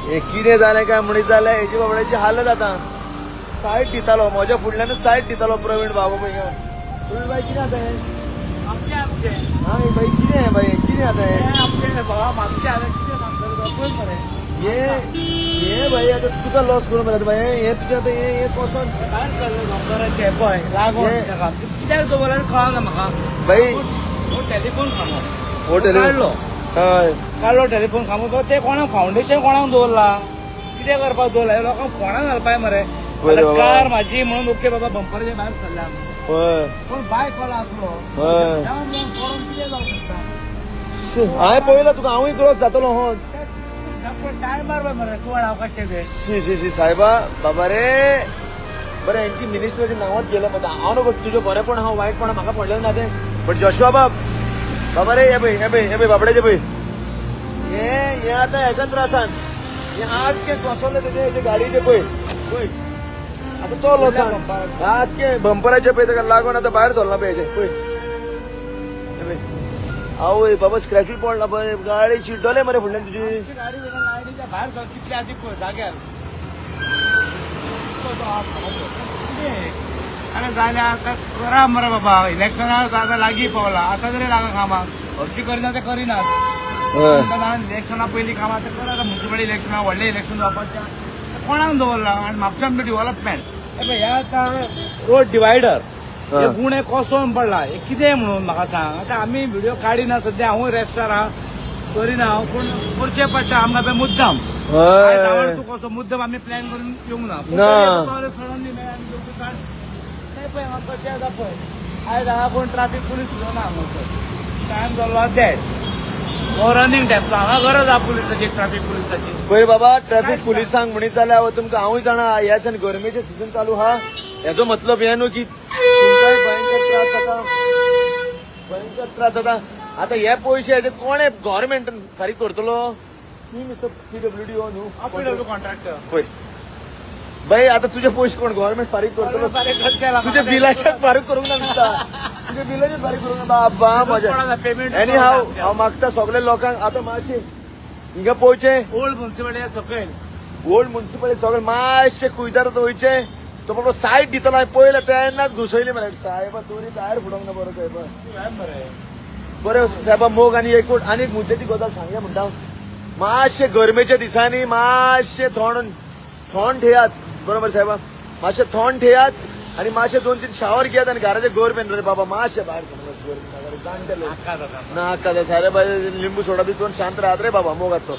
हे कितें जालें काय म्हणीत जाल्यार हेजी बाबड्याची हालत आतां. सायड दितालो म्हज्या फुडल्यानूच सायड दितालो प्रवीण बाबा पळय. प्रवीण बाय, कितें आतां हें? आमचे आमचे हा बाई, कितें हें बाई, कितें आतां हें? आमचे बाबा म्हापशे. आतां कितें सांगतलो पळय मरे. हे हे भाई, आतां तुका लॉस करून मरे भाई. हे तुजें आतां हे हे कोसोन भायर सरलो बंपराचे पळय लागोन ताका कित्याक दवरला कळना म्हाका. बाई. हो टेलिफोन खांबो. हो टेलिफोन. काडलो. हय. काडलो टेलिफोन खांबो. ते कोणाक फावंडेशन कोणाक दवरला, कितें करपाक दवरला? लोकांक फोणां घालपाक मरे. बरें बाबा. कार म्हाजी म्हणून ओके बाबा, बंपराच्या भायर सरल्या. हय. कोण बायक वालो आसलो हय. जाम जाम पडून कितें जावंक शकता? हांवें पळयला तुका, हांवूय क्रॉस जातलो हो. टायमार मरे चड हांव कशें ते. शी शी शी साहेबा, बाबा रे. बरें, हेंची मिनिस्टराच्या नांवात गेलं मग हांव नको. तुजें बरेंपण हांव वायटपण म्हाका पडलें ना तें. बट जोशुआ बाब, बाबा रे, हे पळय, हे पळय, हे पळय बाबड्याचे पळय. हे हे आतां हेका त्रासान हे आख्खें कोसळ्ळें तेजें, हेजे गाडयेचें पळय पळय. आतां तो लॉसान आख्खें बंपराचे पळय ताका लागून आतां भायर सरलां पळय हेजें पळय, हे पळय. आवय बाबा, स्क्रॅचूय पडला पळय. गाडी चिड्डले मरे फुडल्यान तुजी. आमची गाडी वेगळी लायनीच्या भायर सर कितले आदी पळय जाग्यार. अरे जाल्यार आतां करा मरे बाबा. इलेक्शना आतां लागीं पावला, आतां तरी लागा कामाक. हरशीं करिना ते करिनात. इलेक्शना पयलीं कामां आतां करा. म्युनिसिपल इलेक्शना, व्हडलें इलेक्शन जावपाचें कोणाक दवरला? आनी म्हापशा आमचें डेव्हलपमेंट हे पळय, हे आतां रोड डिवायडर हे गुणे कोसळून पडला. हे कितें म्हणून म्हाका सांग. आतां आमी व्हिडिओ काडिना सद्या, हांवूय रेस्टार आहा, करिना हांव, पूण करचें पडटा आमकां पळय मुद्दाम. आयज हांवें तूं कसो मुद्दम आमी प्लॅन करून येवंक ना. ना. सडनली ते पळय हांगा कशें आसा पळय. आयज हांगा कोण ट्राफीक पुलीस सुद्दां ना हांगासर. टायम जाल्लो 1:30, हो रनिंग टायम. हांगा गरज आहा पुलिसाची, ट्राफीक पुलिसाची. पळय बाबा, ट्रॅफिक पुलिसांक म्हणीत जाल्यार हांव तुमकां, हांवूय जाणा, ह्या दिसांनी गरमेचें सिजन चालू आहा. हेजो मतलब हें न्हू की तुमकांय भयंकर त्रास जाता, भयंकर त्रास जाता. आतां हे पयशे हेजे कोणे गव्हर्मेंट फारीक करतलो? तुमी मिस्टर पीडब्ल्यूडी हो न्हू? PW contractor. पळय बाई, आतां तुजे पयशे कोण गव्हर्मेंट फारीक करतलो? तुझ्या बिलाचेच फारीक करूंक ना दिसता, तुझ्या बिलाचेच फारीक करूंक ना बाबा म्हज्या. पेमेंट. एनी हाव, हांव मागता सगळे लोकांक, आतां मातशें हिंगा पळोवचें. ओल्ड म्युनिसिपालिटी सकयल. ओल्ड म्युनिसिपालिटी सगळे मातशें कुयदार वयचें. तो बाबा सायड दितलो हांवें पळयलें तेन्नाच घुसयली मरे साहेबा. तोरी टायर फुडोंक ना. बरो साहेबा, बरें साहेबा. मोग आनी एकवट. आनी एक मुद्द्याची गजाल सांगया म्हणटा, मातशें गरमेच्या दिसांनी मातशें थोंड थोंड ठेयात. बरोबर साहेबा, मातशें थोंड ठेयात आनी मातशें दोन तीन शावर घेयात आनी घराचे गरमेन रे बाबा मातशें भायर सरनात. गरमी जाणटे लोक नाका जाता. नाका. सारे बाय, लिंबू सोडा बी पिवन शांत राहत रे बाबा मोगाचो.